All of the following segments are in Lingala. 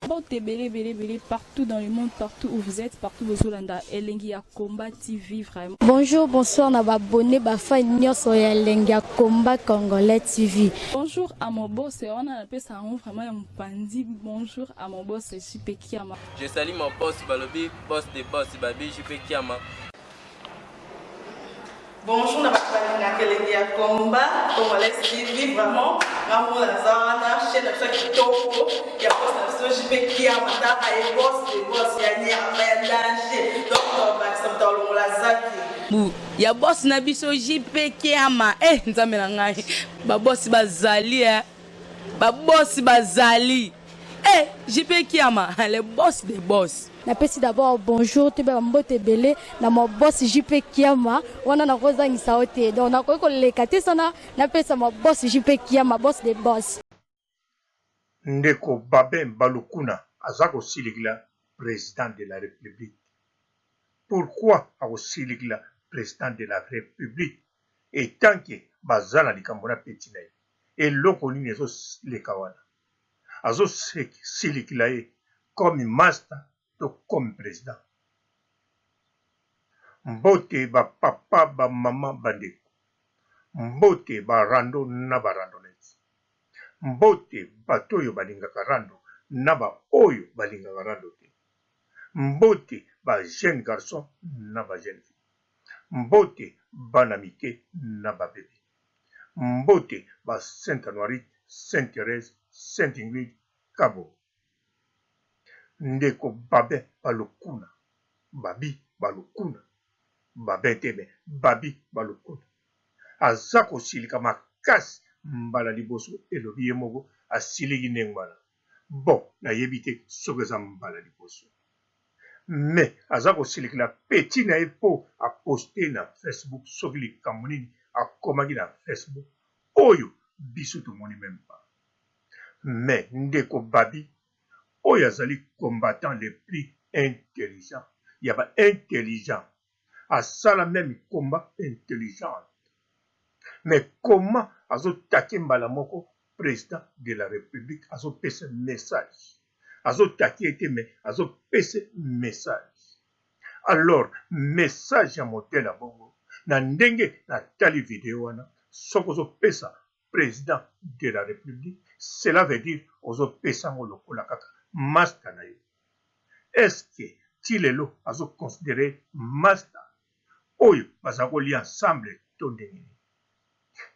Mbote ebele ebele ebele partout dans le monde, partout où vous êtes, partout bozolanda Elengi ya Combat TV vraiment. Bonjour, bonsoir na ba abonné ba fan nyonso ya Elengi ya Combat Congolais TV. Bonjour à mon boss, wana napesa yango vraiment ya mopanzi. Bonjour à mon boss JP Kiama. Je salue mon boss balobi boss de boss babi JP Kiama. Bonjour na bato balingaka elengi ya combat congolais TV vraiment nga moko naza wana chaîne na biso ya kitoko ya boss na biso JP Kiama taka ye boss de boss ya nyama ya danger donc tobakisa moto alongola zaki bu ya boss na biso JP Kiama eh nzambe na ngai ba boss bazali eh ba boss bazali eh JP Kiama le boss de boss. Napesi d'abord bonjour toyeba ba mbote ebele na ma boss JP Kiama wana nakozangisa yo te donc nakoki koleka te sana napesa ma boss JP Kiama boss de boss. Ndeko Babin Balukuna aza kosilikila president de la republique. Pourquoi akosilikila president de la republique etant que baza na likambo na petit na ye? Eloko nini ezo leka wana? Azo silikila ye comme masta to comme president? Mbote ba papa ba maman ba ndeko mbote ba rando na ba randonnettes mbote bato oyo balingaka rando na ba oyo balingaka rando te mbote ba jeune garçon na ba jeune fille mbote bana mike na ba bebe Mbote ba Saint Anuarite, Saint Therèse, Saint Ingrid, Kabo. Ndeko Babin Balukuna, Babi Balukuna, Babin te mais Babi Balukuna aza kosilika makasi mbala liboso elobi ye moko asiliki ndenge wana. Bon nayebi te soki eza mbala liboso. Mais aza kosilikela petit na ye po a poste na Facebook soki likambo nini akomaki na Facebook oyo biso tomoni meme pas. Mais ndeko Babi oyo azali combattant le plus intelligent ya ba intelligent asala meme combat intelligente mais comment azo taquer mbala moko president de la republique azo pesa message azo taquer ye te mais azo pesa message alors message ya modèle ya bongo na ndenge na tali video wana soki ozo pesa president de la republique cela veut dire ozo pesa yango lokola kaka masta na yo est ce que ti lelo azo considerer masta oyo baza kolia ensemble to ndenge nini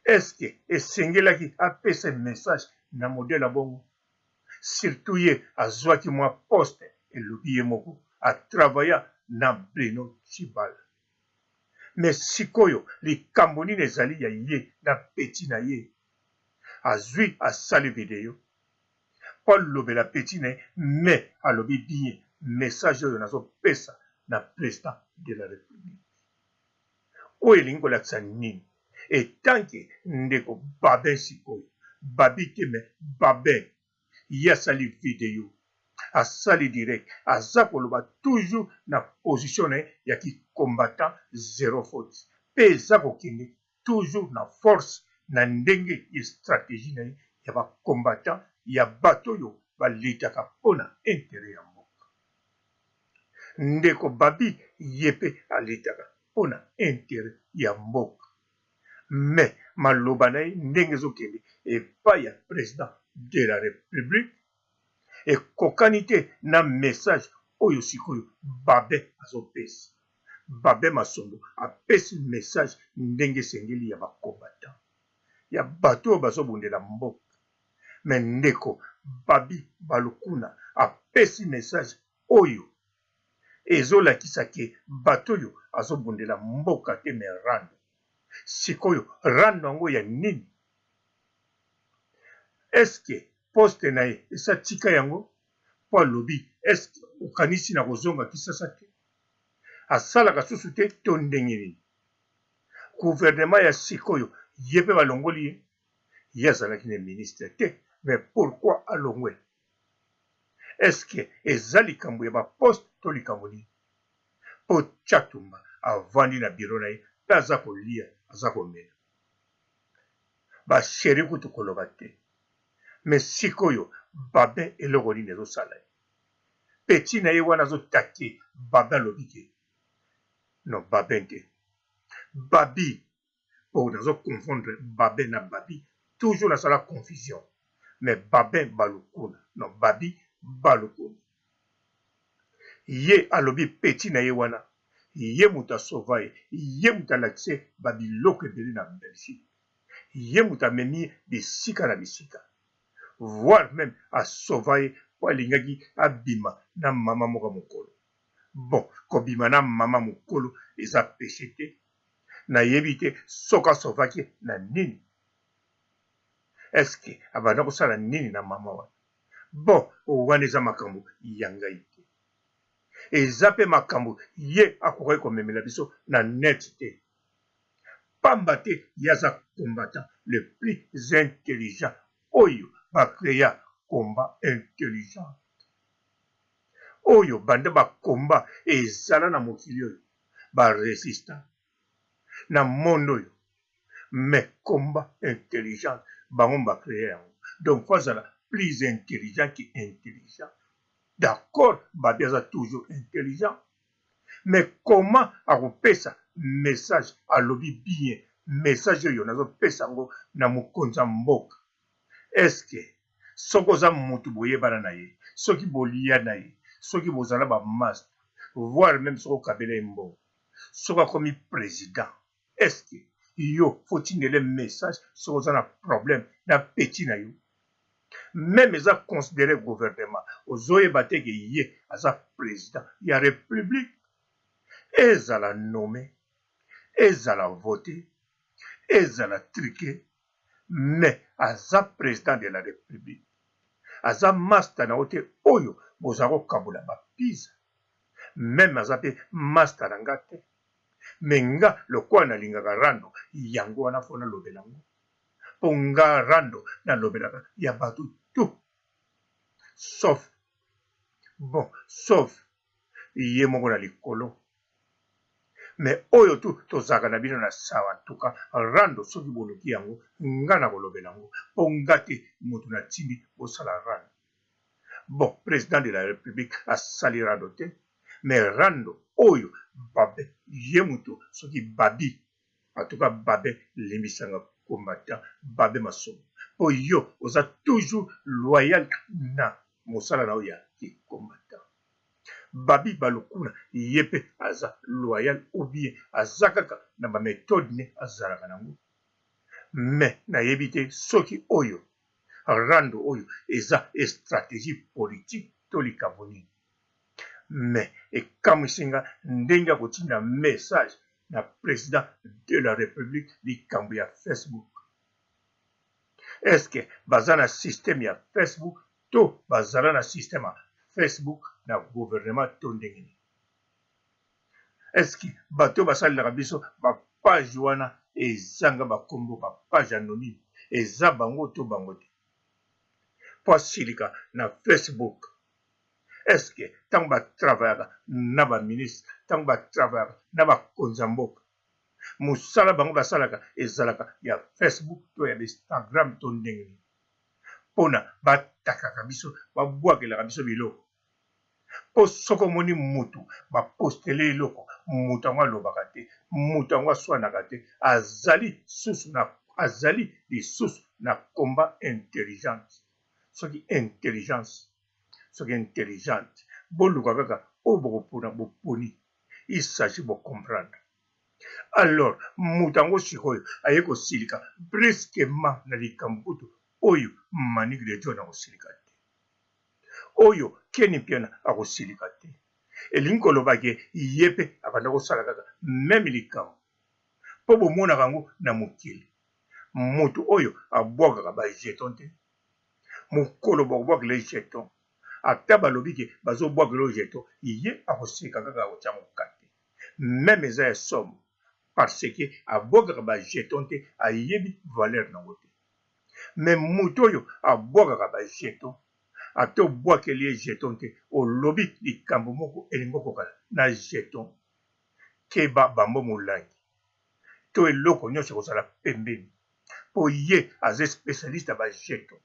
est ce que esengelaki apesa message na modèle ya bongo Surtout ye azuaki mwa poste elobi ye moko a travailla na Bruno Tshibala. Mais sikoyo likambo nini ezali ya ye na petit na ye? Azui asali video po alobela petit na ye mais alobi bien message oyo nazo pesa na president de la republique. Oyo elingi kolakisa nini? Etant que ndeko Babin sikoyo, Babi te mais Babin, ye asali video, asali direct, aza koloba toujours na position na ye ya ki combattant zero faute pe eza kokende toujours na force na ndenge ye strategie na ye ya ba combattant ya bato oyo ba luttaka pona interet ya mboka. Ndeko Babi ye pe a luttaka pona interet ya mboka mais maloba na ye ndenge ezo kende epayi ya president de la republique ekokani te na message oyo sikoyo Babin azo pesa. Babin Masombo apesi message ndenge esengeli ya ba combattants ya bato oyo bazo bundela mboka mais ndeko Babi Balukuna apesi message oyo ezo lakisa ke bato oyo azo bundela mboka te mais rando. Sikoyo rando yango ya nini? Est ce que poste na ye esi atika yango? Po alobi est ce que okanisi nako zonga Kisasa te? Asalaka susu te to ndenge nini? Gouvernement ya sikoyo ye pe balongoli ye? Ye azalaki ne ministre te mais pourquoi alongwe? Est ce que eza likambo ya ba poste to likambo nini? Po Tshatumba avandi na bureau na ye pe aza kolia aza komela. Ba cherie kutu koloba te. Mais sikoyo Babin eloko nini ezo sala ye? Petit na ye wana azo take Babin alobi ke non Babin te Babi po nazo confondre Babin na Babi toujours nasala confusion mais Babin Balukuna non Babi Balukuna ye alobi petit na ye wana ye moto asauva ye ye moto alakisi ye ba biloko ebele na Belgique ye moto amemi ye bisika na bisika voir meme a sauva ye po alingaki abima na mama moko ya mukolo bon kobima na mama mukolo eza peche te nayebi te soki a sauvaki ye na nini est ce que abanda kosala nini na mama wana bon wana eza makambo ya ngai te eza pe makambo ye akokaki komemela biso na net te Pamba te ye aza combattant le plus intelligent oyo ba crea combat intelligent oyo banda ba combat ezala na mokili oyo ba resistant na monde oyo mais combat intelligent bango ba crea yango donc faut azala plus intelligent que intelligent d'accord Babia aza toujours intelligent Mais comment akopesa message alobi bien message oyo nazo pesa yango na mokonzi ya mboka est ce que soki oza mutu boyebana na ye soki bolia na ye soki bozala ba masta voir meme soki okabela ye mbongo soki akomi president est ce que yo faut otindele message soki oza na problème na petit na yo meme eza considere gouvernement ozoyeba te ke ye aza president ya republique ezala nomme ezala vote ezala trique mais aza president de la republique aza masta na yo te oyo boza kokabola ba pizza meme aza pe masta na nga te mais nga lokola nalingaka rando yango wana fo nalobela ngo Po nga rando na lobelaka ya batu tout sauf bon sauf ye moko na likolo mais oyo tout tozalaka na bino na sawa en tout cas rando soki boluki yango nga nako lobela yango po nga te mutu na tindi bosala rando bon president de la republique asali rando te mais rando oyo babe ye mutu soki babi En tout cas Babin limbisa nga combattant Babin Masumu po yo oza toujours loyal na mosala na yo ya ki combattant. Babi Balukuna ye pe aza loyal ou bien aza kaka na ba methode ne azalaka nango mais nayebi te soki oyo rando oyo eza strategie politique to likambo nini. Mais ekamwisi nga ndenge akotinda message na president de la republique likambo ya Facebook. Est ce que baza na système ya Facebook to bazala na système ya Facebook na gouvernement to ndenge nini? Est ce que bato oyo basalelaka biso ba page wana ezanga ba kombo ba page anonyme eza bango to bango te? Po asilika na Facebook Est ce que tango ba travaillaka na ba ministres, tango ba travaillaka na ba konzi ya mboka, musala bango basalaka ezalaka ya Facebook to ya Instagram to ndenge nini? Pona ba attaquaka biso, ba bwakelaka biso biloko. Po soki omoni mutu ba postele ye eloko, mutu yango alobaka te, mutu yango aswanaka te, azali susu na azali lisusu na combat intelligente. Soki intelligence soki intelligente boluka kaka oyo bokopona boponi il s'agit bo comprendre alors moto yango sikoyo aye kosilika brusquement na likambo kutu oyo Manick de John akosilika te oyo Kenny Mpiana akosilika te elingi koloba ke ye pe abanda kosala kaka meme likambo po bomonaka yango na mokili moto oyo abwakaka ba jeton te Mukolo bakobwakela ye jeton ata balobi ke bazobwakela yo jeton ye akoseka kaka akotia yango cas te meme eza ya somo parce que abwakaka ba jeton te ayebi valeur nango te mais mutu oyo abwakaka ba jeton ata obwakeli ye jeton te olobi likambo moko elingi okokana na jeton keba bambo molangi to eloko nionso ekozala pembeni po ye aza specialiste ya ba jeton.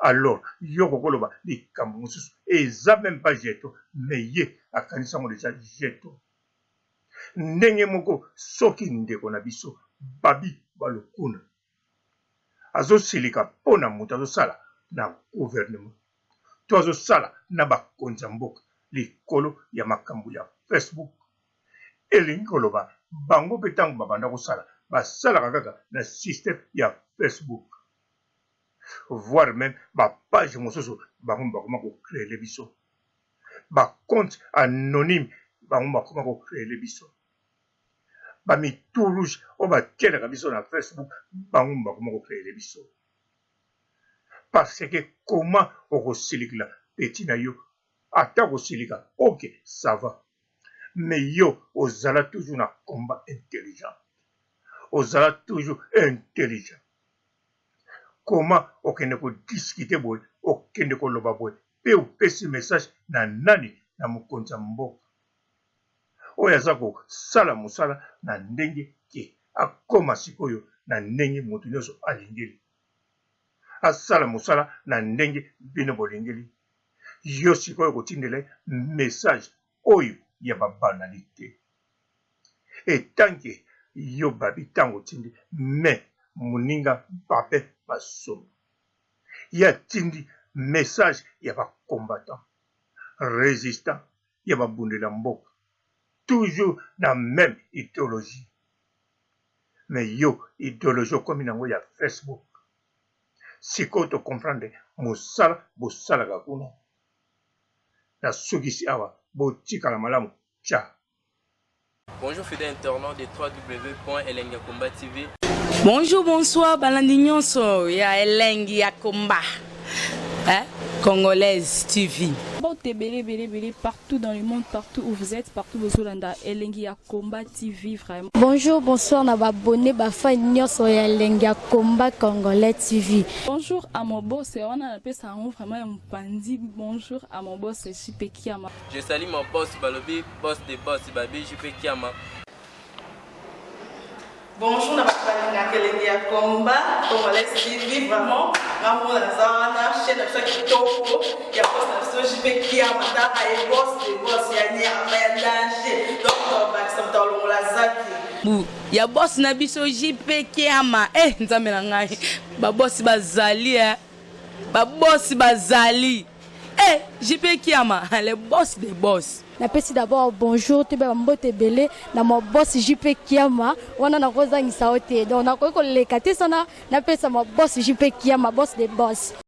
Alors yo okoki koloba likambo mosusu eza meme pas jeton mais ye akanisi yango dejà jeton. Ndenge moko soki ndeko na biso Babi Balukuna azosilika mpo na moto azosala na gouvernement to azosala na bakonzi ya mboka likolo ya makambo ya Facebook, elingi koloba bango mpe ntango babanda kosala basalaka kaka na système ya Facebook, voire meme ba page mosusu bango bakoma ko creele biso ba compte anonyme, bango bakoma ko creele biso ba mitu rouge oyo batielaka biso na Facebook, bango bakoma ko creele biso. Parce que comment okosilikela petit na yo, ata kosilika ok ça va, mais yo ozala toujours na combat intelligent, ozala toujours intelligent, comment okende ko discuter boye, okende koloba boye pe opesi message na nani? Na mokonzi ya mboka oyo aza kosala mosala na ndenge ke akoma sikoyo na ndenge moto nyonso alingeli asala mosala na ndenge bino bolingeli. Yo sikoyo kotindela ye message oyo ya ba banalite etanke yo babi tango otindi mais moninga Babin Masombo ye atindi message ya ba combattant resistant ya ba bundela mboka toujours na meme ideologie mais yo ideologie okomi nango ya Facebook sikoyo to comprendre mosala bosalaka kuna na sukisi awa botikala malamu ciao. Bonjour fidèle internaute de www.elengiyakomba.tv. Bonjour, bonsoir, balandi nyonso ya Elengi ya Combat. Hein? Congolaise TV. Mbote ebele ebele ebele partout dans le monde, partout où vous êtes, partout bozolanda Elengi ya Combat TV vraiment. Bonjour, bonsoir na ba abonné ba fan nyonso ya Elengi ya Combat Congolais TV. Bonjour à mon boss, wana napesa yango vraiment ya mopanzi. Bonjour à mon boss JP Kiama. Je salue mon boss balobi boss de boss babi JP Kiama. Bonjour na bato balingaka elengi ya combat congolais TV, vraiment nga moko naza wana chaîne na biso ya kitoko ya boss na biso JP Kiama, taka ye boss de boss ya nyama ya danger, donc tobakisa moto alongola zaki Bu ya boss na biso JP Kiama. Eh nzambe na ngai, ba boss bazali eh. Ba boss bazali. Eh JP Kiama, le boss des boss. Napesi d'abord bonjour toyeba ba mbote ebele na ma boss JP Kiama wana nakozangisa yo te, donc nakoki koleka te sana napesa ma boss JP Kiama, boss des boss.